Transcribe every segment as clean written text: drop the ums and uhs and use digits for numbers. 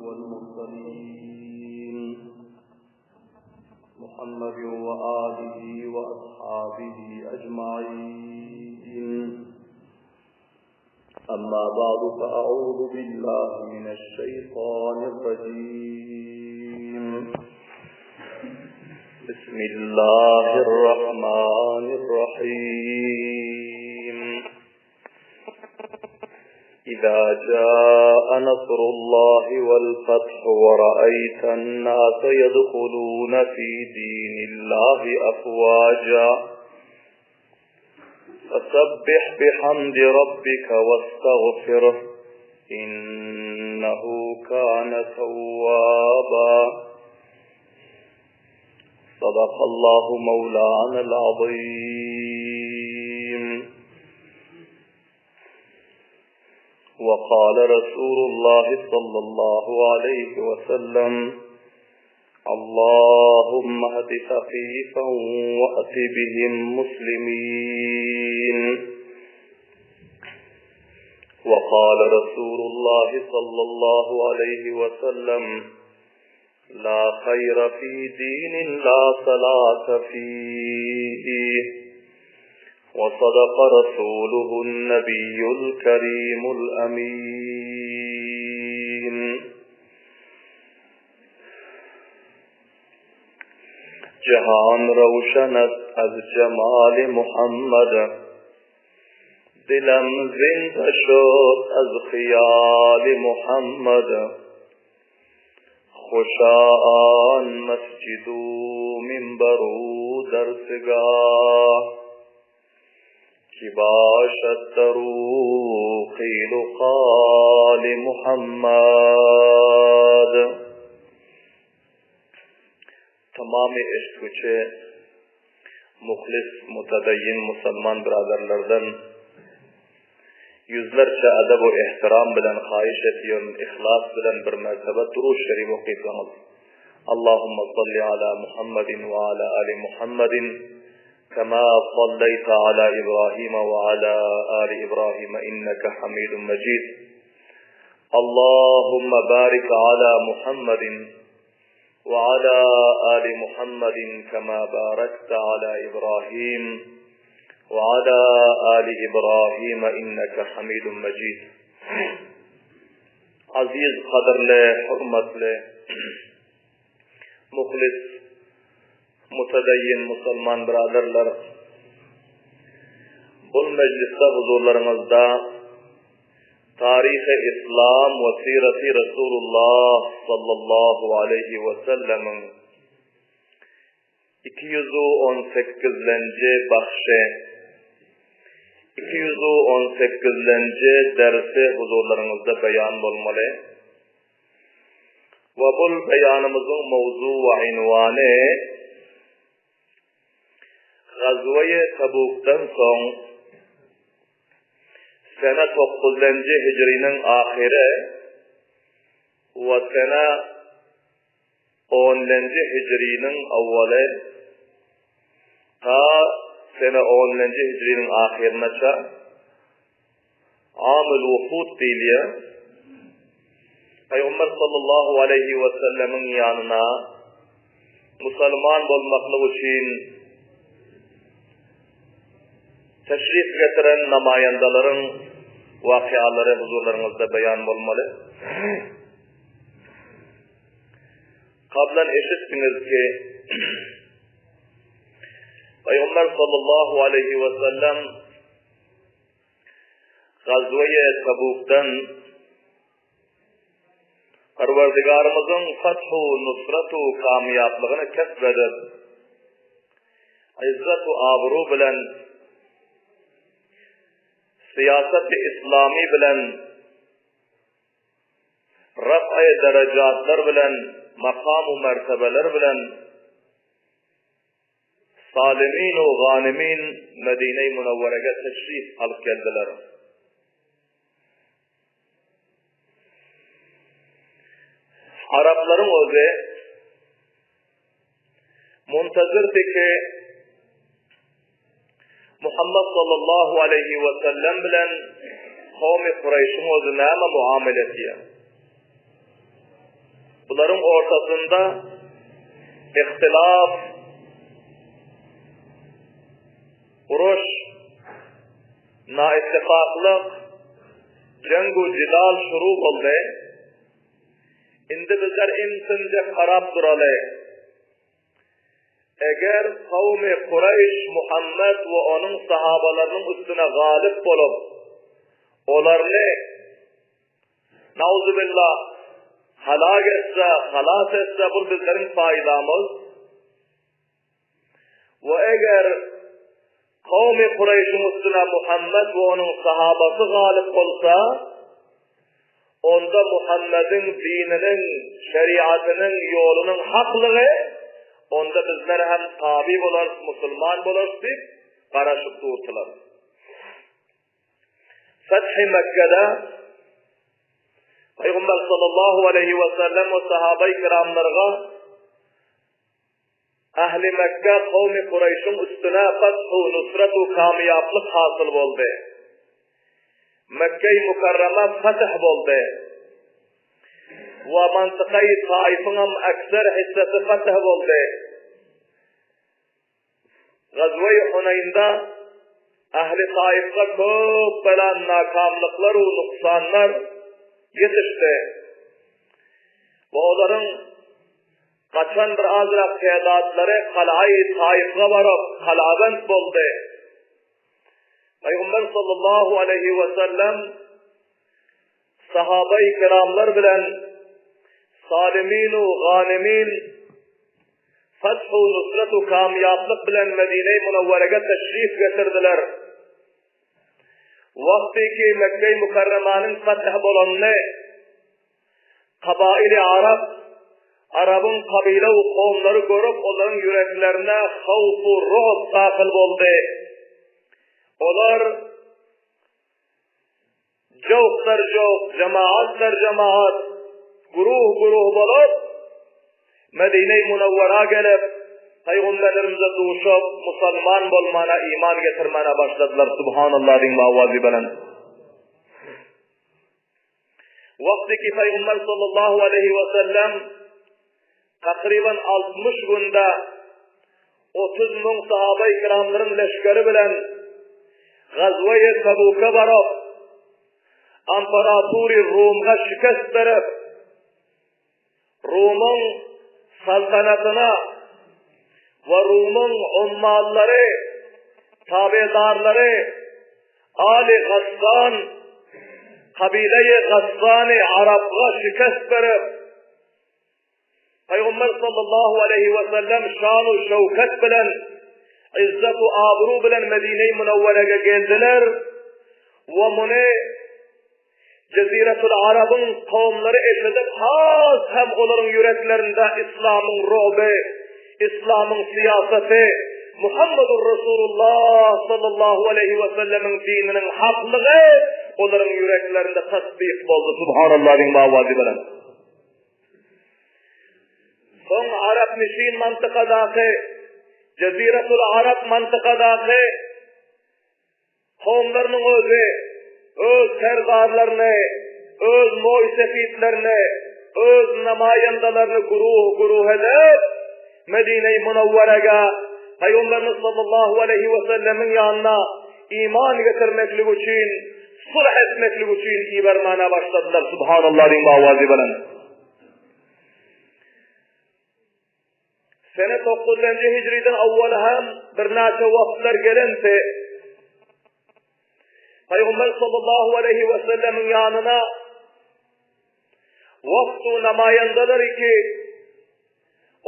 والمرسلين محمد وآله وأصحابه أجمعين أما بعد فأعوذ بالله من الشيطان الرجيم بسم الله الرحمن الرحيم إذا جاء نصر الله والفتح ورأيت الناس يدخلون في دين الله أفواجا فسبح بحمد ربك واستغفره إنه كان توابا صدق الله مولانا العظيم وقال رسول الله صلى الله عليه وسلم اللهم اهد ثقيفا وأت بهم مسلمين وقال رسول الله صلى الله عليه وسلم لا خير في دين لا صلاة فيه وصدق رسوله النبي الكريم الأمين جهان روشن است از جمال محمد دلم زنده شد از خیال محمد خوشا آن مسجد و منبر و درسگاه کی باشد در او قیل و قال محمد Tamamy eşitgüçi muhlis, mutedeyyin musulman byraderlerden ýüzlerçe edep we ehtiram bilen haýyş etýän yhlas bilen bir mertebe Durud Şerif okysaňyz. Allahumma salli ala Muhammedin we ala ali Muhammedin kema salleýte ala Ibrahime we ala ali Ibrahime inneke Hamidun Mejid. Allahumma barik ala Muhammedin we ala ali Muhammedin kema barakte ala Ibrahim we ala ali Ibrahim inneke Hamidun Mejid. Aziz, gadyrly, hormatly, muhlis, mutedeyyin musulman byraderler! Bul mejlisde huzurlaryňyzda Taryhy Yslam we Syraty Resulullah sallallahu aleýhi we sellemiň 218-lenji bahşy, 218-lenji dersi huzurlaryňyzda beýan bolmaly we bul beýanymyzyň mowzu we ynwany Gazweýi Tabukdan soň sene dokuzlenji hijriniň ahyry we sene onlenji hijriniň awwaly ta sene onlenji hijriniň ahyrynaça Amül Wufud diýilýär. Pygamber sallallahu aleýhi we sellemiň ýanyna musulman bolmaklyk üçin teşrif getiren namaýandalaryň wakyalary huzurlaryňyzda beýan bolmaly. Kablan eşitdiňiz ki, Pygamber sallallahu aleýhi we sellem Gazweýe Tabukdan Perwerdigarymyzyň fathu, nusratu, kamýaplygyny kesp edip, yzzatu abru bilen, syýasaty yslamy bilen, raf'y derejatlar bilen, makam-u mertebeler bilen Salymin u Ganymin Medine-i Münewwerege teşrif alyp geldiler. Araplaryň özi muntazirdi ki, Muhammed sallallahu aleýhi we sellem bilen kowmy Kureýşiň özi näme muamele etýär? Bularyň ortasynda ihtilaf, uruş, naittifaklyk, jeng-u jidal şuru boldy. Indi bizler imsinjek garap duraly. Eger kowmy Kureýş Muhammet we onuň sahabalarynyň üstüne galyp bolup, olaryny, nauzubillah, halak etse, halas etse, bul bizleriň paýdamyz. We eger kowmy Kureýşiň üstüne Muhammet we onuň sahabasy galyp bolsa, Onda Muhammediň dininiň, şeriatynyň, ýolunyň haklygy, onda bizler hem taby bolarys, musulman bolarys diýip, garaşyp durdylar. Fethi Mekgede Pygamber sallallahu aleýhi we sellem we sahabeý kiramlarga Ähli Mekge kowmy Kureýşiň üstüne feth-u nusret-u kamýaplyk hasyl boldy. Mekgeýi Mükerreme fetih boldy. We mantykaýy Taifyňam ekser hissesi fetih boldy. Gazweýi Huneýnde ähli Taifde köp bela nakamlyklar-u nuksanlar ýetişdi. We olaryň Gaçan bir azrak tädatlary Kalaýy Taýyfga baryp, kalabent boldy. Pygamber sallallahu aleýhi we sellem sahabaýy kiramlar bilen Salimin-u Ganimin feth-u nusret-u kamýaplyk bilen Medine-i Munawwerege teşrif getirdiler. Wagty ki Mekge-i Mükerremanyň feth bolanyny Kabaili arap, arabyň kabile we kowumlary görüp, olaryň ýüreklerine howf-u ru'b dahyl boldy. Olar jowklar-jowk, jemaatlar-jemaat, guruh-guruh bolup, Medine-i Munawwara gelip, Pygamberlerimize duşup, musalman bolmana, iman getirmäne başladylar. Subhanallah diýiň owazy belent. Wagty ki Pygamber sallallahu aleýhi we sellem takryban 60 günde 30 müň sahaba-i kiramlaryň leşgeri bilen Gazwe-i Tabuka baryp, Amparatury Rumga şikest berip, Rumyň saltanatyna we Rumyň ummallary, tabedarlary Ali Gassan, kabile-i Gassany Arapga şikest berip, Pygamber sallallahu aleýhi we sellem şan-u şöwket bilen, izzet-u abru bilen Medine-i Münewwerege geldiler we muny Jeziretul Arabyň kowumlary eşidip, has hem olaryň ýüreklerinde Yslamyň ruby, Yslamyň syýasaty, Muhammedur Resulullah sallallahu aleýhi we sellemiň dininiň haklygy olaryň ýüreklerinde tassyk boldy. Subhanallah diýiň owazy bilen. Soň Arap nişin mantykadaky, Jeziretul Arap mantykadaky Kowumlarynyň özi öz serdarlaryny, öz moý-sefitlerini, öz namaýandalaryny guruh-guruh edip, Medine-i Munawwerege, Pygamberimiz sallallahu aleýhi we sellemiň ýanyna iman getirmeklik üçin, sulh etmeklik üçin ibermäne başladylar. Subhanallah diýiň owazy bilen. Sene dokuzynjy hijriden awwal hem birnäçe wagtlar gelende, Pygamber sallallahu aleýhi we sellemiň ýanyna wagtu namaýandalar ki,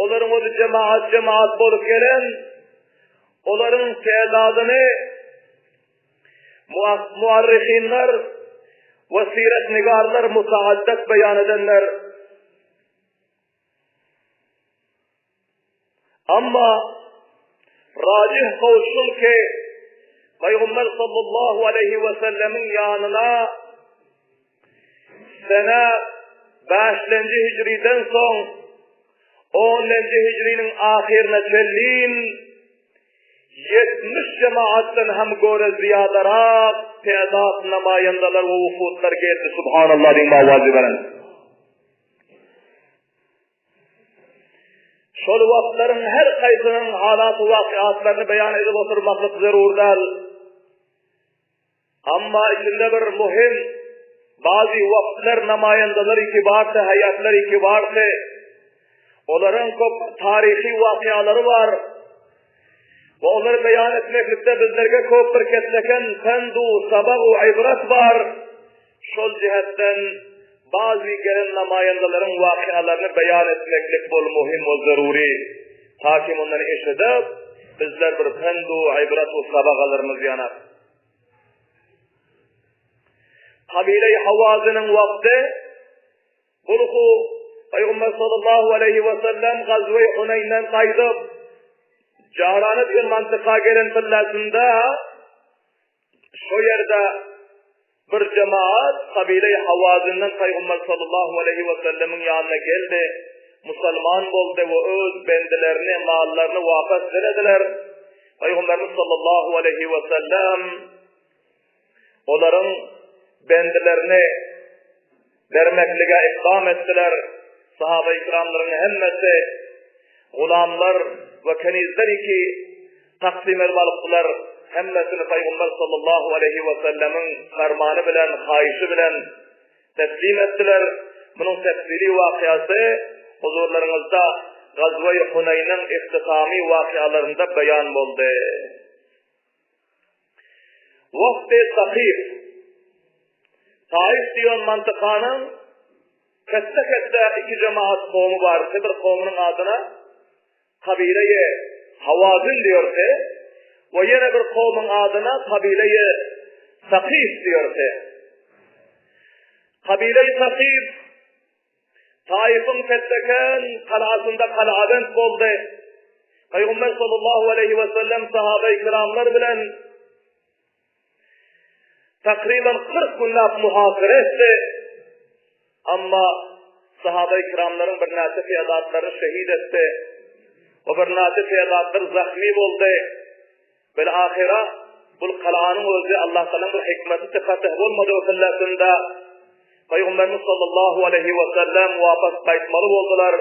olaryň özi jemaat jemaat bolup gelen, olaryň tädadyny muarrihinler we siret nigarlar mutaaddat beýan edenler. Amma rajih kawl şul ki, Pygamber sallallahu aleýhi we sellemiň ýanyna sene bäşlenji hijriden soň onlenji hijriniň ahyryna çenlin 70 jemaatdan hem göre zyýadarak tädat namaýandalar we wufudlar geldi. Subhanallah diýip owazy beren. Şol wagtlaryň her haýsynyň halat-u wakyatlaryny beýan edip oturmaklyk zerur däl. Amma içinde bir muhim bazy wagtlar namaýandalar iki bardy, haýatlar iki bardy. Olaryň köp taryhy wakyalary bar. We olary beýan etmeklikde bizlerge köp bir kesleken pendu, sabak we ibrat bar. Şol jihetden bazy gelen namaýandalaryň wakyalaryny beýan etmeklik bol muhim we zerury. Ta ki mundan eşidip, bizler bir pendu, ibrat we sabak alyrmyz ýanak. Kabile-i Hawazynyň wagty Bulhu Pygamber sallallahu aleýhi we sellem Gazwe-i Huneýnden gaýdyp, Jarana diýen mantyka gelen pillasynda şo ýerde bir jemaat kabile-i Hawazyndan Pygamber sallallahu aleýhi we sellemiň ýanyna geldi, musulman boldy we öz bendilerini, mallaryny wapas dilediler. Pygamberimiz sallallahu aleýhi we sellem olaryň bendilerini bermeklige ikram etdiler. Sahaba-i kiramlaryň hemmesi gulamlar we kenizler iki taksim edip alypdylar. Hemmesini Pygamber sallallahu aleýhi we sellemiň fermany bilen, haýyşy bilen teslim etdiler. Munuň tefsili wakyasy huzurlaryňyzda Gazwe-i Huneýniň ihtitamy wakyalarynda beýan boldy. Wafd-i Sakyf, Taif diýen mantykanyň ketde-ketde iki jemaat kowmy bardy. Bir kowmunyň adyna kabile-i Hawazin diýerdi we ýene bir kowmuň adyna kabile-i Sakyf diýerdi. Kabile-i Sakyf Taifyň Fetdeken galasynda galabent boldy. Pygamber sallallahu aleýhi we sellem sahabeýi kiramlar bilen takryban 40 günläp muhasara etdi. Amma sahabeýi kiramlaryň birnäçe tedatlaryny şehit etdi. We birnäçe tedatlar zahmi boldy. Bil ahyra bul galanyň özi Allah Tagalaň bir hikmeti fetih bolmady o pillasynda Pygamberimiz sallallahu aleýhi we sellem wapas gaýtmaly boldular.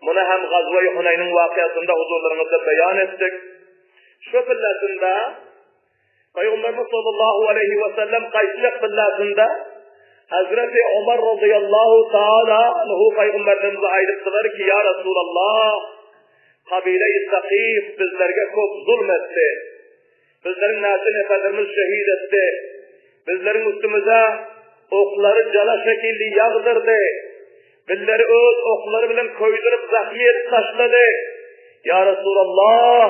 Muny hem Gazwe-i Huneýniň wakyasynda huzurlaryňyzda beýan etdik. Şu pillasynda Pygamberimiz sallallahu aleýhi we sellem gaýtjak pillasynda Hazreti Omar radıyallahu taala anhu Pygamberimize aýdypdylar ki, Ýa Resulallah, Kabile-i Sakyf bizlerge köp zulm etdi. Bizleriň näçe neferlerimiz şehit etdi. Bizleriň üstümize oklary jala şekilli ýagdyrdy. Bizleri öz oklary bilen köýdürip zahmi edip taşlady. Ýa Resulallah,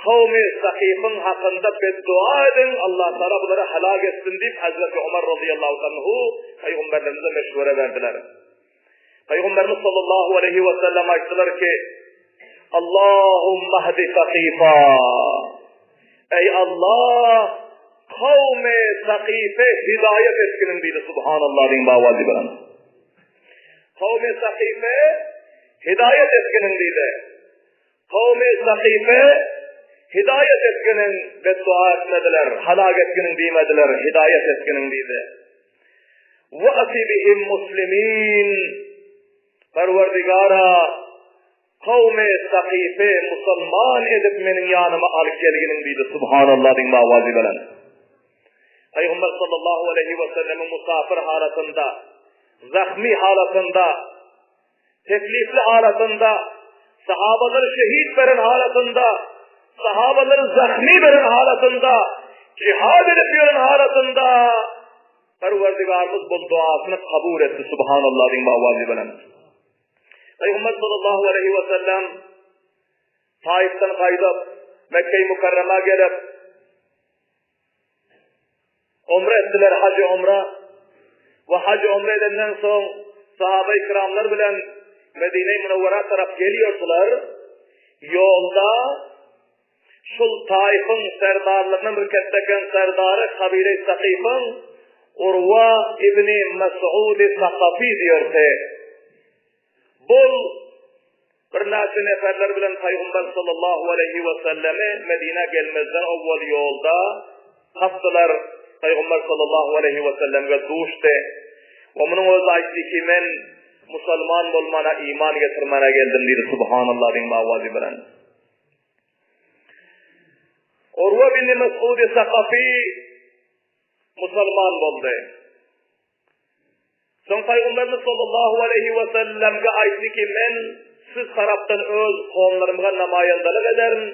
kowmy Sakyfyň hakynda beddua ediň, Allah Taala bulary helak etsin diýip Hazreti Omar razyýallahu anhu pygamberlerimize meşwere berdiler. Pygamberimiz sallallahu aleýhi we sellem aýtdylar ki, Allahumma hdi Sakifa. Ey Allah, kavmi Sakife hidayet etkiniň diýdi. Subhanallah diýin bawazi bilen. Kavmi Sakife hidayet etkiniň diýdi. Kavmi Sakife hidayet etkiniň beddua etmediler, halak etkiniň diýmediler, hidayet etkiniň diýdi. Wa'ti bihim muslimin, Perwerdigara, kowmy Sakyfy musulman edip meniň ýanyma alyp gelginiň diýdi. Subhanallah diýiň bawazy bilen. Pygamber sallallahu aleýhi we sellemiň musafir halatynda, zahmi halatynda, teklifli halatynda, sahabalary şehit beren halatynda, sahabalary zahmi beren halatynda, jihad edip ýören halatynda Perwerdigarymyz bu duasyny kabul etdi. Subhanallah diýiň bawazy bilen. Pygamber sallallahu aleýhi we sellem Taifden gaýdyp, Mekke-i Mukarrama gelip, Umre etdiler, hajy umra. We hajy umre edenden soň sahaba-i kiramlar bilen Medine-i Münewwera tarap gelýärdiler. Ýolda şul Taifyň serdarlaryndan bir ketdeken serdary kabile-i Sakyfyň Urwa ibni Mes'ud-i Sakafi diýerdi. Bul birnäçe neferler bilen Pygamber sallallahu aleýhi we sellemi Medinä gelmezden owwal ýolda tapdylar. Pygamber sallallahu aleýhi we sellemge duşdy. We munuň özi aýtdy ki, men. Musulman bolmana, iman getirmäne geldim diýdi. Subhanallah diýiň owazy bilen. Urwa bin Mes'ud Sakafi musulman boldy. Soň Pygamberimiz sallallahu aleýhi we sellemge aýtdy ki, men siz tarapdan öz kowumlarymga namaýandalyk ederin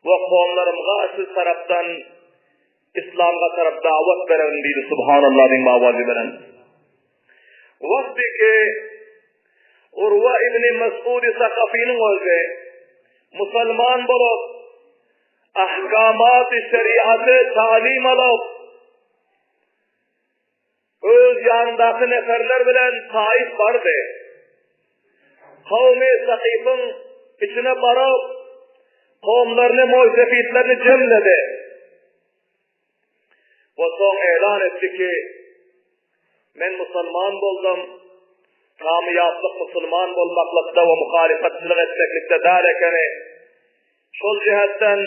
we kowumlarymga siz tarapdan Islamga tarap dawat bererin diýdi. Subhanallah diýiň owazy bilen. Wagty ki Urwa ibn Mes'ud Sakafynyň özi musulman bolup ahkamat-y şeriaty talim alyp Öz ýanyndaky neferler bilen Taif bardy. Kowmy Sakyfyň içine baryp, kowumlaryny, moý-sefitlerini jemledi. We soň elan etdi ki, Men musulman boldum, kamyýaplyk musulman bolmaklykda we muhalyfatçylyk etmeklikde däl ekeni. Şol jähetden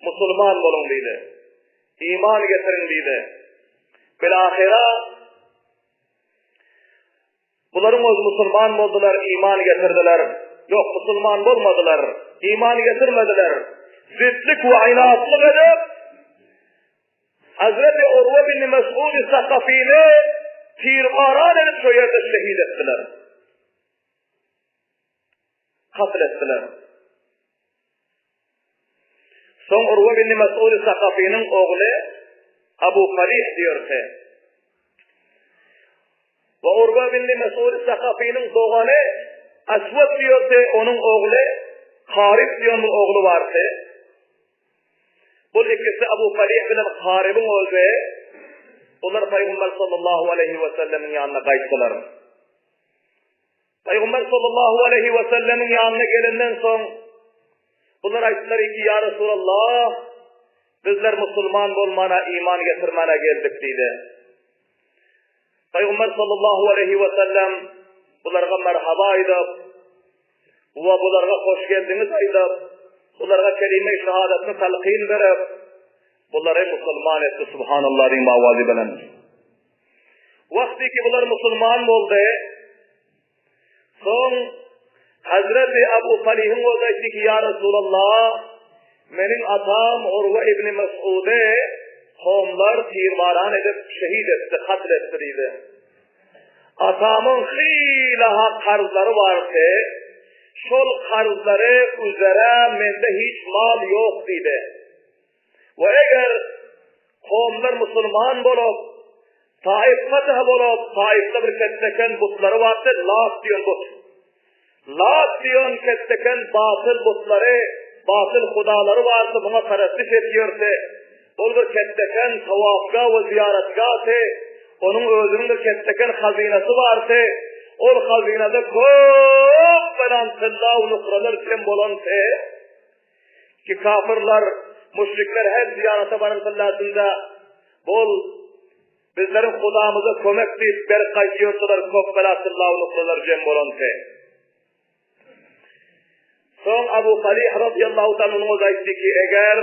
musulman boluň diýdi. Iman getiriň diýdi. Bilahyra bularyň özi musulman boldular, iman getirdiler. Ýok, musulman bolmadylar, iman getirmediler. Zitlik we inatlyk edip, Hazreti Urwa bin Mes'ud Sakafyny tirbaran edip şo ýerde şehit etdiler. Katl etdiler. Soň Urwa bin Mes'ud Sakafynyň ogly Abu Falih diýerdi. We Urwa bin Mes'ud Sakafynyň dogany Aswad diýerdi, onuň ogly Harif diýen bir ogly bardy. Bu ikisi Abu Falih bilen Haribiň özi olar Pygamber sallallahu aleýhi we sellemiň ýanyna gaýtdylar. Pygamber sallallahu aleýhi we sellemiň ýanyna gelenden soň, bular aýtdylar ki, Ýa Resulallah, bizler musulman bolmana, iman getirmäne geldik diýdi. Pygamber sallallahu aleýhi we sellem bularga merhaba aýdyp, we bularga hoş geldiňiz aýdyp, bularga kelime-i şehadatyny talkyn berip, bulary musulman etdi, subhanallah diýiň owazy bilen. Wagty ki bular musulman boldy, soň Hazreti Abu Talyhyň özi aýtdy ki, Ýa Resulallah, meniň atam Urwa ibn Mes'udy kowumlar tirbaran edip şehit etdi, katl etdi diýdi. Atamyň hyla-ha karzlary bardy, şol karzlary üzere mende hiç mal ýok diýdi. We eger kowumlar musulman bolup, Taif fetih bolup, Taifde bir ketdeken butlary bardy, Lat diýen but. Lat diýen ketdeken batyl butlary, batyl hudalary bardy, muňa perestiş etýärdi. Ol bir ketdeken tawafga we zyýaratgahdy, onuň özüniň bir ketdeken hazynasy bardy. Ol hazynada köp belan tylla we nukralar jem bolandy. Ki kafirler, müşrikler her zyýarata baran tyllasynda bol bizleriň Hudamyza kömek diýip berip gaýtýardylar, köp bela tylla we nukralar jem bolandy. Soň Abu Salih razyýallahu taala onuň özi aýtdy ki, eger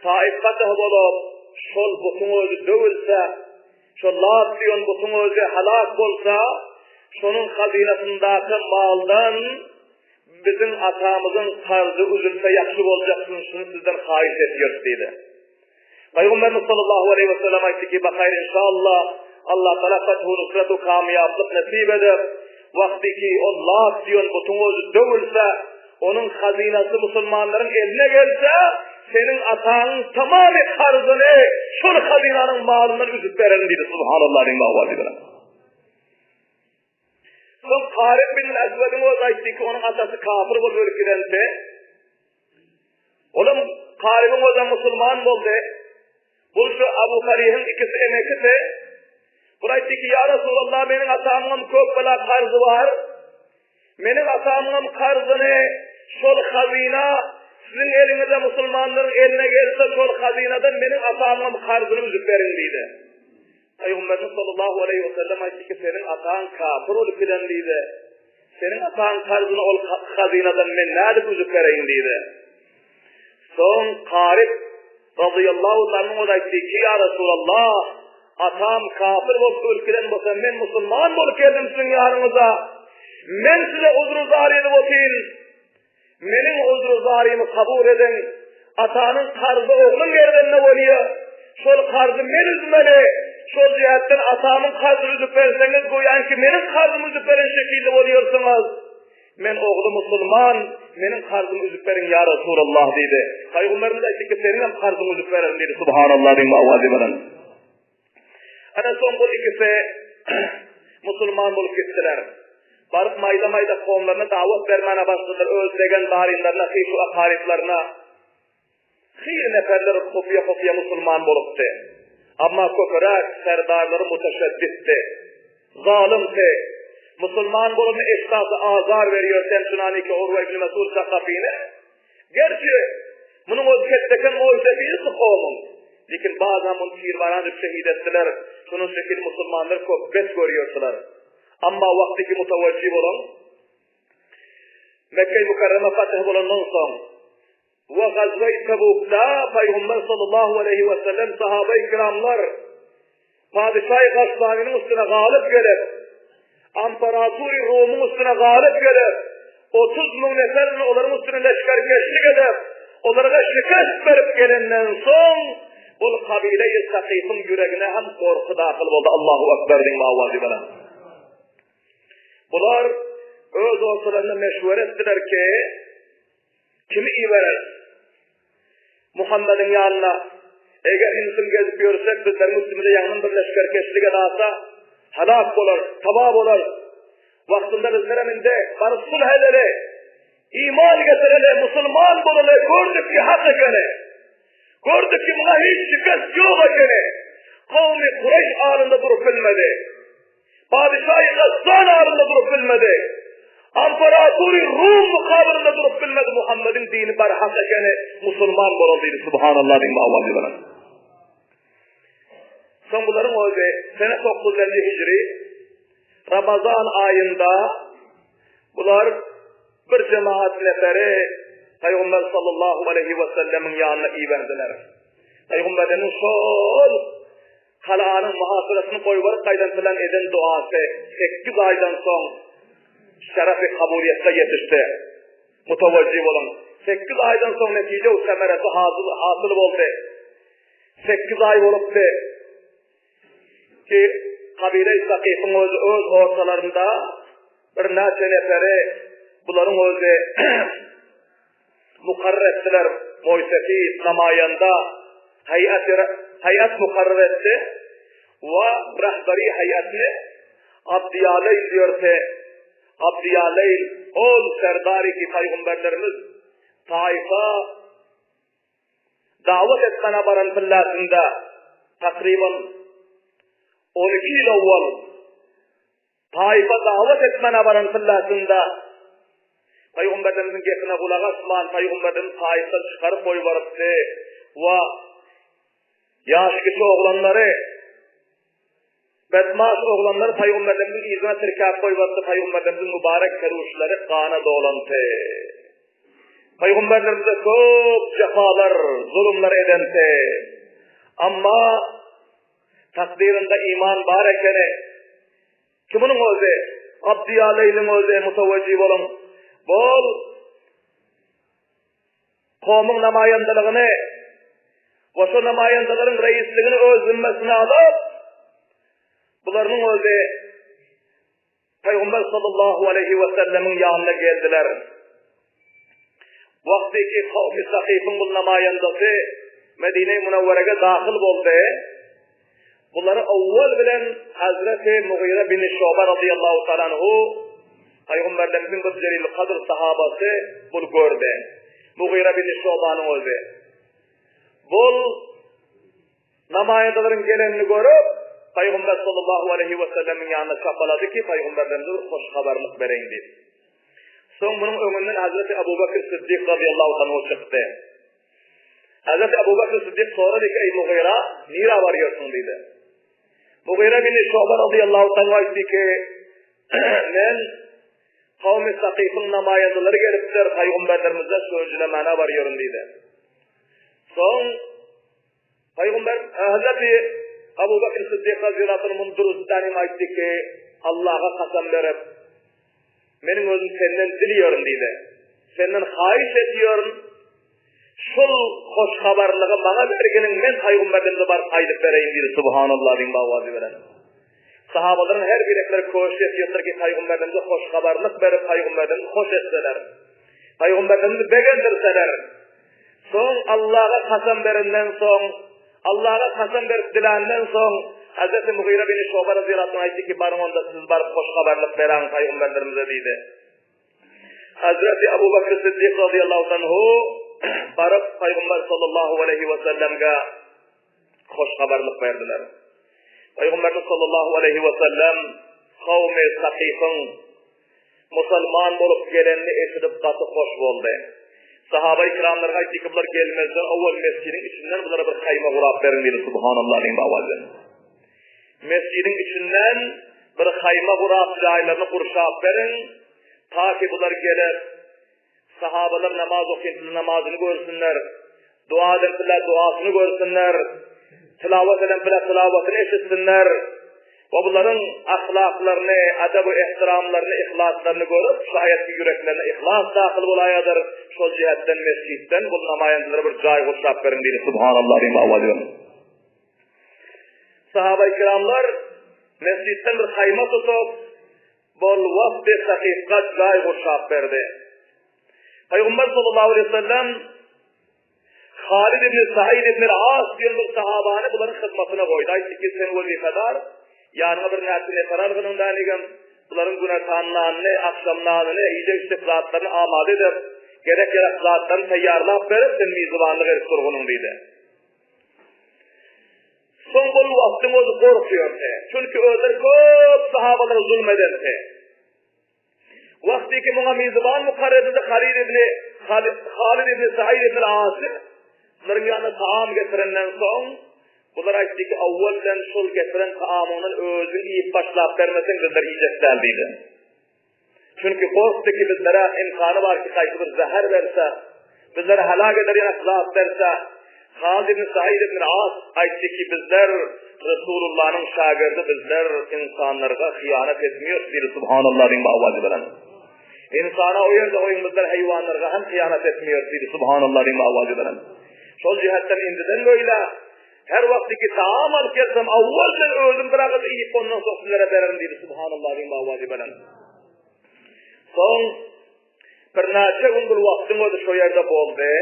Taif fatih bolup, şol butuň özi döwülse, şol Lat diýen butuň özi halak bolsa, şonuň hazynasyndaky maldan Biziň atamyzyň karzy üzülse ýagşy boljaksyň, şuny sizden haýyş edýäris diýdi. Pygamberimiz sallallahu aleýhi we sellem aýtdy ki, Bahaýr inşallah, Allah Tagala fethu nusret we kamýaplyk nesip eder. Wagty ki ol Lat diýen butuň özi döwülse, onuň hazynasy musulmanlaryň eline gelse, seniň ataňyň tamamy karzyny şol hazynanyň malyndan üzüp bererin diýdi. Subhanallah diýiň owazy bilen. Soň Taryk bin Eswediň özi aýtdy ki, onuň atasy kafir bolup ölüp gidendi. Olam Tarygyň özem musulman boldy. Bu şu Abu Taryhyň ikisi emekisi. Bul aýtdy ki, ýa Resulallah, meniň atamyňam köp bela karzy bar. Meniň atamyňam karzyny şol hazyna siziň eliňize musulmanlaryň eline gelse, şol hazynadan meniň atamyňam karzyny üzüp beriň diýdi. Pygamberimiz sallallahu aleýhi we sellem aýtdy ki, seniň ataň kafir bolup giden diýdi. Seniň ataň karzyny ol hazynadan men nädip üzüp bereýin diýdi. Soň Karyp razyýallahu taala anhu aýtdy ki, ýa Resulallah, atam kafir bolup ölüp giden bolsa, men musulman bolup geldim siziň ýanyňyza. Men size uzru-zar edip otyryn. Meniň uzru-zarymy kabul ediň. Atanyň karzy ogluň gerdeninde bolýar. Şol karzy men üzmeli. Şol jähtden atamyň karzyny üzüp berseňiz, goýanki meniň karzymy üzüp beren şekilde bolýarsyňyz. Men ogly musulman, meniň karzymy üzüp beriň ýa Resulallah diýdi. Pygamberimiz aýtdy ki, seniňem karzyňy üzüp bererin diýdi. Subhanallah diýip owazy bilen. Ana soň bu ikisi musulman bolup gitdiler. Baryp maýda-maýda kowumlaryna dawat bermäne başladylar, öz degen darynlaryna, hyş-u akaryplaryna. Hyr neperler hufiýa-hufiýa musulman bolupdy. Amma köpüräk serdarlary muteşedditdi. Zalymdy. Musulman bolany eşdasy azar berýär sen şunaniki Urwa ibn Mesud Sakafyny. Gerçi, munuň özi ketdeken moýsefidisi kowumyň. Lekin bazam muny tirbaran edip şehit etdiler. Şunuň şekil musulmanlar köp bet görýärdiler. Amma wagtyky mutawajjy bolan Mekge-i Mükerreme fetih bolandan soň we Gazwe-i Tebukda Pygamber sallallahu aleýhi we sellem sahabe-i kiramlar Padyşahy Gassanynyň üstüne galyp gelip, Amparatury Rumyň üstüne galyp gelip, 30 müň nefer bilen olaryň üstüne leşgerkeşlik edip, olara şikest berip gelenden soň, bul kabile-i Sakyfyň ýüregine hem gorky dahyl boldy. Allahu Ekber diýiň owazy bilen. Bular öz ortalarynda meşwere etdiler ki, Kimi ibereris? Muhammediň ýanyna, Eger ümsüm gezip ýörsek, bizleriň üstümize ýangyn bir leşgerkeşlik edasa, halas bolarys, taba bolarys. Wagtynda bizlerem indi baryp sulh edeli, iman getireli, musulman bolaly, gördük ki hak ekeni. Gördük ki muňa hiç şikest ýok ekeni. Kowmy Kureýş alynda durup bilmedi. Padyşahy Gassan alynda durup bilmedi. Amparatury Rum mukabylynda durup bilmedi. Muhammediň dini barhak ekeni, musulman bolar diýdi. Subhanallah diýip owazy bilen. Soň bularyň özi sene 9-njy hijri Ramazan aýynda bular bir jemaat neferi Pygamber sallallahu aleyhi ve sellemiň ýanyna iberdiler. Pygamberimiz şol Galanyň muhasyrasyny goýbaryp gaýdan bilen eden duasy sekiz aýdan soň şerefi kabulyýetde ýetişdi. Mutawajjy boluň. Sekiz aýdan soň netije we semeresi hasyl hasyl boldy. Sekiz aý bolupdy ki kabile-i Sakyfyň özi öz ortalarynda birnäçe neferi bularyň özi Mukarrar etdiler Moýsesi namaýanda haýat haýat mukarrar etdi we rahbary haýatny Abdyýaleýl diýerse Abdyýaleýl ol serdary ki paýgamberlerimiz taýfa dawat etmäne baran pillasynda takryban 12 ýyl owwal Taýyfa dawat etmäne baran tyllasynda Pygamberlerimiziň gepine gulak asman, Pygamberlerimiz Taýyfdan çykaryp goýbarypdy we ýaş kiçi oglanlary, betmaş oglanlary Pygamberlerimiziň yzyna tirkäp goýbarypdy, Pygamberlerimiziň mübarek keruşlary gana dolandy. Pygamberlerimize köp jepalar, zulumlar edenti. Amma Takdyrynda iman bar ekeni. Kiminiň özi? Abdyýaleýliň özi mutawajjy boluň. Bol kowmuň namaýandalygyny we şo namaýandalaryň reisligini öz zümmesine alyp, bularynyň özi Pygamber sallallahu aleýhi we sellemiň ýanyna geldiler. Wagty ki kowmy Sakyfyň bu namaýandasy Medine-i Münewwerege dahyl boldy. Bulary owwal bilen Hazreti Mugyra bin Şuba radiyallahu taala anhu Pygamberlerimiziň bir jelil kadr sahabasy bul gördi. Mugyra bin Şubanyň özi. Bul Namaýandalaryň gelenini görüp, Pygamber sallallahu aleýhi wesellemiň ýanyna çapalady ki, Pygamberlerimize bir hoş habarlyk bereýin diýip. Soň munuň öňünden Hazreti Abu Bekr Siddik razyýallahu anhu çykdy. Hazreti Abu Bekr Siddik sorady ki, Eý Mugyra, nirä barýarsyň diýdi. Mugyra bin Şuba razyýallahu anhu aýtdy ki, men kawmy Sakyfyň namaýandalary gelipdir, Pygamberlerimize söýünjilemäne barýaryn diýdi. Soň Pygamber Hazreti Abu Bekr Siddik razyýallahu anhu muny duruzdan hem aýtdy ki, Allaha kasam berip, Meniň özüm senden dileýärin diýdi. Senden haýyş edýärin, şol hoş habarlygy maňa berginiň men paýgamberdemize baryp aýdyp bereýin diýdi. Subhanallah diýiň bawazy bilen. Sahabalaryň her birekleri köşk etýärler ki, paýgamberdemize hoş habarlyk berip, paýgamberdemizi hoş etseler. Paýgamberdemizi begendirseler. Soň Allaha kasam berenden soň, Allaha kasam berip diländen soň, Hazreti Mugyra bin Şuba razyýallahu anh aýtdy ki, baryň onda siz baryp hoş habarlyk beräň paýgamberlerimize diýdi. Hazreti Abu Bakr Siddik razyýallahu anhu baryp paýgamber sallallahu aleýhi we sellemge hoş habarlyk berdiler. Paýgamberimiz sallallahu aleýhi we sellem kawmy Sakyfyň Musulman bolup gelenini eşidip gaty hoş boldy. Sahaba-i kiramlara aýtdy ki, bular gelmezden owal mesjidiň içinden bulara bir haýma gurap beriň diýdi. Subhanallah diýip owaz berdi. Mesjidiň içinden bir haýma gurap jaýlaryny gurşap beriň, ta ki bular gelip Sahabalar namaz okypdylar, namazyny görsünler. Dua edipdiler, duasyny görsünler. Tilawat edipdiler, tilawatyny eşitsinler. We bularyň ahlaklaryny, adab-u ehtiramlaryny, yhlaslaryny görüp, şaýat ki ýüreklerine yhlas dahyl bolaýadyr. Şol jihetden mesjitden bul namaýandylara bir jaý gurşap beriň diýdi. Subhanallah diýip owaz berdi. Sahaba-i kiramlar mesjitden bir haýma tutup, Bol wagt sahypga jaý gurşap berdi. Pygamber sallallahu aleýhi we sellem Halid ibn Said ibn As diýen bir sahabany bularyň hyzmatyna goýdy. Aýtdy ki, sen wezipedar, ýanyňa bir näçe nefer algynyň dänigem, bularyň günortan nanyny, agşam nanyny, iýjek-içjek zatlaryny amada edip, gerek-ýarak zatlaryny taýýarlap berip, sen mizbanlyk edip durgunyň diýdi. Soň ol wagtyň özi gorkýardy. Çünki özleri köp sahabalara zulum ederdi. Wagtyky muňa mizban mukarrer edildi Halid ibn Halid ibn Said ibn Asy bularyň ýanyna taam getirenden soň bular aýtdy ki, awwal bilen şol getiren taamyňdan özüň iýip başlap bermeseň bizler iýjek däl diýdi. Çünki gorkdy ki, bizlere imkany bar ki, haýsy bir zäher berse, bizleri helak eder ýaly zat berse. Halid ibn Said ibn As aýtdy ki, bizler Resulullanyň şagirdi bizler ynsanlarga hyýanat etmiýos diýdi, Subhanallah diýiň bu awazy bilen. Ynsana o ýerde goýuň bizler haýwanlarga hem hyýanat etmiýos diýdi, Subhanallah diýiň bu awazy bilen. Şol jihetden indiden beýle her wagtky ki taam alyp gelsem awwal bilen özüm bir agyz iýip ondan soň sizlere bererin diýdi, Subhanallah diýiň bu awazy bilen. Soň birnäçe gün bir wagtyň özi şo ýerde boldy.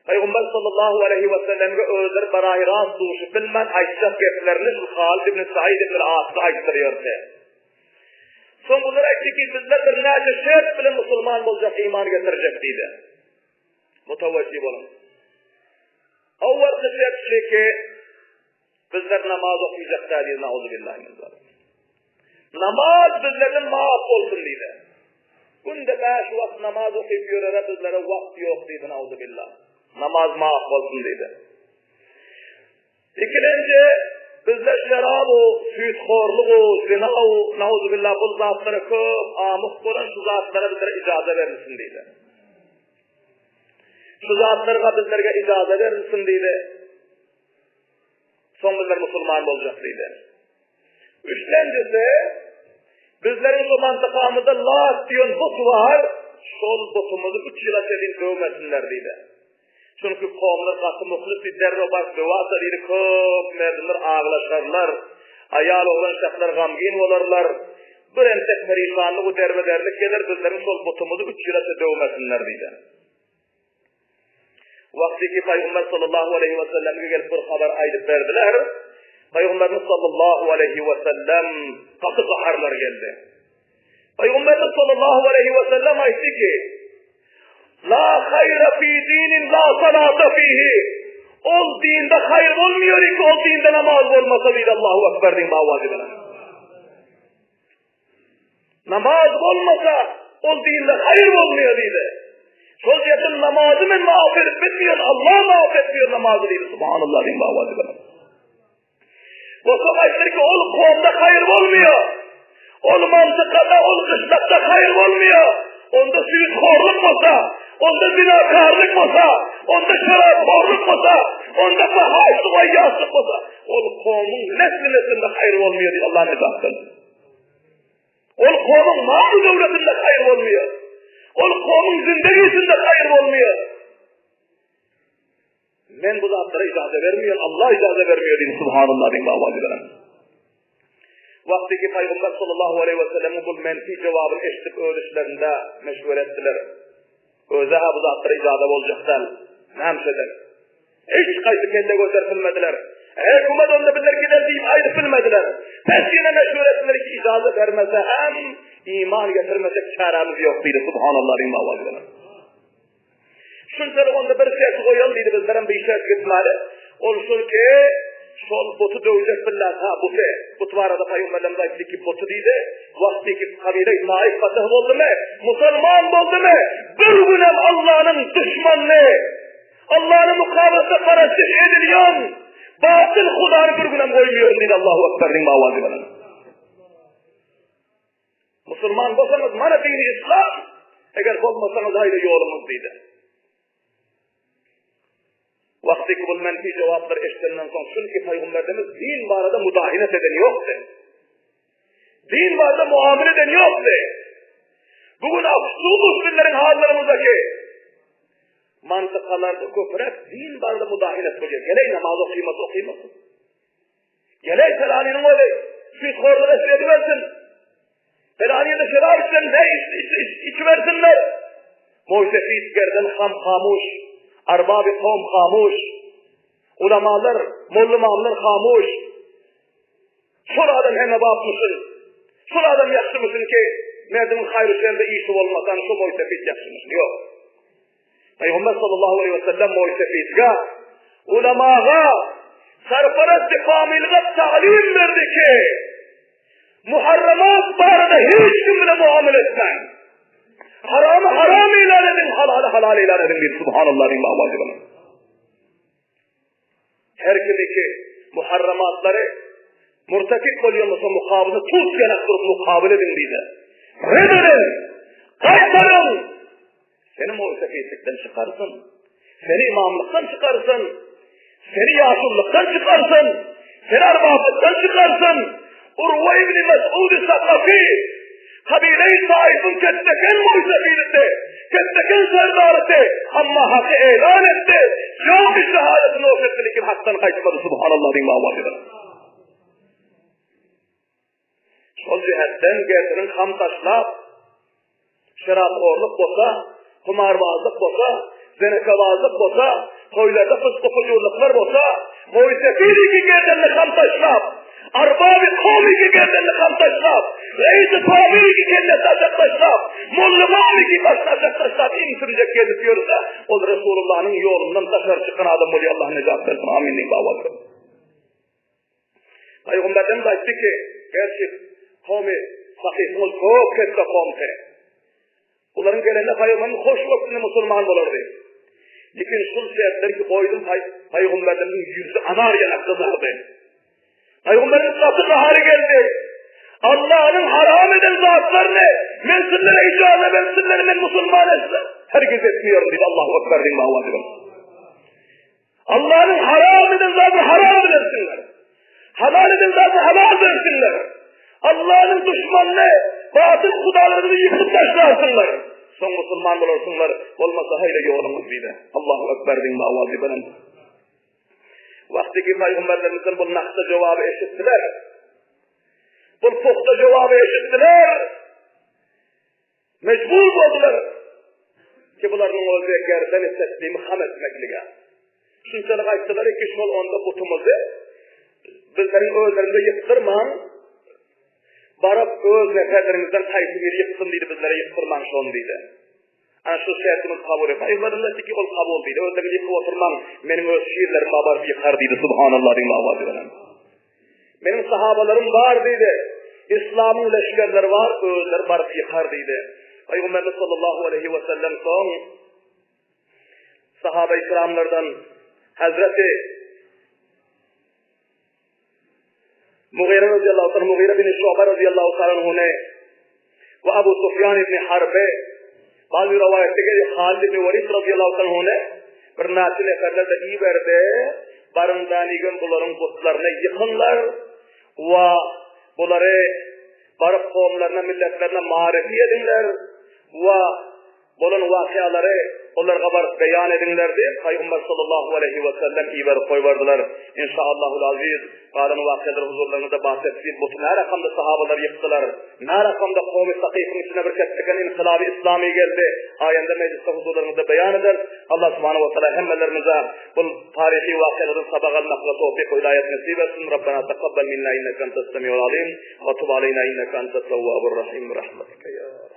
Pygamber sallallahu aleýhi we sellemge özleri barahy-rast duşup bilmän aýtjak geplerini şu Halid ibn Said ibn Asda aýtdyrýardy. Soň bular aýtdy ki, bizler birnäçe şert bilen musulman boljak, iman getirjek diýdi. Mutawajjih boluň. Owalky şert şu ki, Bizler namaz okyjak däl diýdi, nauzubillahi min zalik. Namaz bizlerden maaf bolsun diýdi. Günde bäş wagt namaz okyp ýörere bizlere wagt ýok diýdi, nauzubillah. Namaz maaf bolsun diýdi. Ikilenji bizler şerab-u, süýthorlug-u, zina-u, nauzubillah bu zatlara köp amuk bolan şu zatlara bizlere ijaza berilsin diýdi. Şu zatlara bizlerge ijaza berilsin diýdi. Soň bizler musulman boljak diýdi. Üçlenjisi, bizleriň şu mantykamyzda Lat diýen but bar, şol butumyzy üç ýyla çenli döwmesinler diýdi. Çünki kowumlar gaty muhlis diýdi, derrew baryp döwasa diýdi, köp merdimler aglaşarlar, aýal-oglan şahlar gamgyn bolarlar, bir entek perişanlyk we derbederlik geler, bizleriň şol butumyzy üç ýyla çenli döwmesinler diýdi. Wagty ki Pygamber sallallahu aleýhi we selleme gelip bir habar aýdyp berdiler. Pygamberimiz sallallahu aleýhi we sellem gaty gaharlar geldi. Pygamberimiz sallallahu aleýhi we sellem aýtdy ki, La hayra fi dinin la salata fihi. Ol dinde hayr bolmuyor ki ol dinde namaz bolmasa diýdi Allahu Ekber diýip awazy bilen. Namaz bolmasa, ol dinde haýyr bolmaýar diýdi. Şol ýerde namazy men maaf edip bilmeýän, Allah maaf etmeýär namazy diýdi. Subhanallah diýip awazy bilen. Bolsa aýtdy ki, ol kowumda haýyr bolmaýar. Ol mantykada, ol gyşlakda haýyr bolmaýar. Onda süýthorluk bolsa, onda zinakarlyk bolsa, onda şeraphorluk bolsa, onda fahaşlyk we ýaslyk bolsa, ol kowumyň nesli-neslinde haýyr bolmaýar diýip Allah nejat bersin. Ol kowmuň mal-döwletinde haýyr bolmaýar. Ol kowmuň zindegisinde haýyr bolmaýar. Men bu zatlara ijaza bermeýän, Allah ijaza bermeýär diýdi, subhanallah diýip awaz beren. Wagty ki Paýgamber sallallahu aleýhi we sellemiň bu menfi jogabyny eşidip öz içlerinde meşwere etdiler. Özi-hä bu zatlara ijaza boljak däl. Näme eder? Hiç haýsy kelle göterip bilmediler. Hökümet onda bizler gider diýip aýdyp bilmediler. Pes ýene meşwere etdiler ki ijaza bermese hem iman getirmesek çärämiz ýok diýdi, subhanallah diýip awaz beren. Şunça onda bir şert goýaly diýdi, bizlerem bir şert gitmäli. Ol şol ki, şol buty döwjek billah, ha buty. But barada paýgamberlerimiz aýtdy ki, buty diýdi, wagty ki kabile Taif fatih boldumy, musulman boldumy, bir günem Allanyň düşmanyny, Allanyň mukabalynda parastiş edilýän batyl hudany bir günem goýmaýaryn diýdi Allahu Ekber diýip awazy bilen. Musulman bolsaňyz mana dini islam, eger bolmasaňyz haýda ýoluňyz diýdi. Wagty ki bul menfi jogaplar eşidenden soň çünki paýgamberimiz din barada mudahinet eden ýokdy. Din barada muamele eden ýokdy. Bu gün afsus bizleriň hallarymyzdaki mantykalarda köpräk din barada mudahinet bolýar. Geleý namaz okymasa okymasyn. Geleý pelanynyň özi süýthorlyk etsin edibersin. Pelany ýerde şerap içsen ne iç, iç, iç, içibersinler. Moýsefit gerden ham hamuş, arbaby kowm hamuş, ulamalar, mollumamlar hamuş. Şol adam hemme bapmyşyn. Şol adam ýagşymyşyn ki, merdimiň haýry şerde işi bolmasa, şo moýsefit ýagşymyşyn. Ýok. Pygamber sallallahu aleyhi ve sellem moýsefidge, ulamaga, sarparast kamilge talim berdi ki, muharramat barada hiç kim bilen muamele etmäň. Haramy haram ilan edin, halaly halal ilan edin diýip subhanallah diýip awazy bilen. Her kimi ki muharramatlary murtakip bolýan bolsa mukabyny tut ýanak durup mukabyl ediň diýdi. Red ediň! Gaýtaryň! Seni mursefitlikden çykarsyn. Seni imamlykdan çykarsyn. Seni ýaşullykdan çykarsyn. Seni arbaplykdan çykarsyn. Urwa ibn Mes'ud Sakafi Kabile-i Taif'iň ketdeken mursefilisi, ketdeken serdarydy, amma haky elan etdi. Jami şehadetini noş etdi, lekin hakdan gaýtmady. Subhanallah diýip awaz eder. Şol jihetden gerdiniň ham taşlap, şeraphorluk bolsa, humarbazlyk bolsa, zenekabazlyk bolsa, toýlarda fysky-fujurlyklar bolsa, moýsefiliki gerdenini ham taşlap, arbaby komiki gerdenini ham taşlap, reisi familiki kellesini aşak taşlap, molla-mamiki başyny aşak taşlap, iň sürjek gezip ýörse, ol Resulullanyň ýolundan daşary çykan adam bolýar, Allah nejat bersin, amin diýip awaz berdi. Pygamberden aýtdy ki, gerçi kowmy sahyhyňyz köp ketde kowmty. Bularyň gelende pygamberimiz hoş gökünde musulman bolardy. Lekin şul şertler ki goýdum pygamberimiziň ýüzi anar ýanak gyzardy. Pygamberimiz gaty gahary geldi. Allah'ın haram eden zatlaryny men sizlere icaze bersinler men musulman etsem. Hergiz etmiyorum diýip Allahu Ekber diýip awaz Allanyň haram eden zadyny haram bilersiňler. Halal eden zadyny halal bilersiňler. Allanyň duşmanyny, batyl hudalaryny ýykyp taşlarsyňlar. Soň musulman bolarsyňlar, bolmasa haýra ýoluňyz diýdi. Allahu Ekber diýip awazy belent. Wagty ki paýgamberlerimizden bu nahta jogaby eşitdiler. Bu puhta jogaby eşitdiler. Mejbur boldular ki bularyň özi gerdeni teslimi ham etmeklige. Şunçalyk aýtdylar ki şol onda butumyzy bizleriň özlerimize ýykdyrmaň, baryp öz neferleriňizden haýsy biri ýyksyn diýdi, bizlere ýykdyrmaň şony diýdi. Ana şu şertimiz kabul et. Paýgamberimiz aýtdy ki ol kabul diýdi. Özleriňiz ýykyp oturmaň, meniň öz şirlerim bar baryp ýykar diýdi. Subhanallah diýip awazy bilen. Meniň sahabalarym bar diýdi. Islamyň leşgerleri bar, özleri baryp ýykar diýdi. Pygamberimiz sallallahu aleýhi we sellem soň sahaba-i kiramlardan Hazreti Mugyra radiyallahu ta'ala Mugyra bin Şu'ba radiyallahu ta'ala anhuny we Abu Sufyan ibn Harbe Bazı rivayette gelýär Halid ibn Walid radiyallahu ta'ala anhuny bir näçe neferler de iberdi. Baryň danigem bularyň butlaryny ýykyňlar we bulary. Baryp kowumlaryna, milletlerine maryfy ediňler we bolan wakyalary olarga baryp beýan ediňler diýip, Pygamber sallallahu aleýhi we sellem iberip goýberdiler. Inşaallahul aziz, galan wakyalary huzurlaryňyzda batefsil bu nä rakamda sahabalar ýykdylar, nä rakamda kowmy Sakyfyň içine bir ketdiken inkylaby islamy geldi, aýanda mejlisde huzurlaryňyzda beýan ederis. Allah subhanahu we taala hemmelerimize bu taryhy wakyaladan sabak almaklyga towfyk we hidaýat nesip etsin. Rabbana takabbal minna inneke entes semiul alim we tub aleýna inneke entet tewwabur rahim. Bi rahmetike ýa.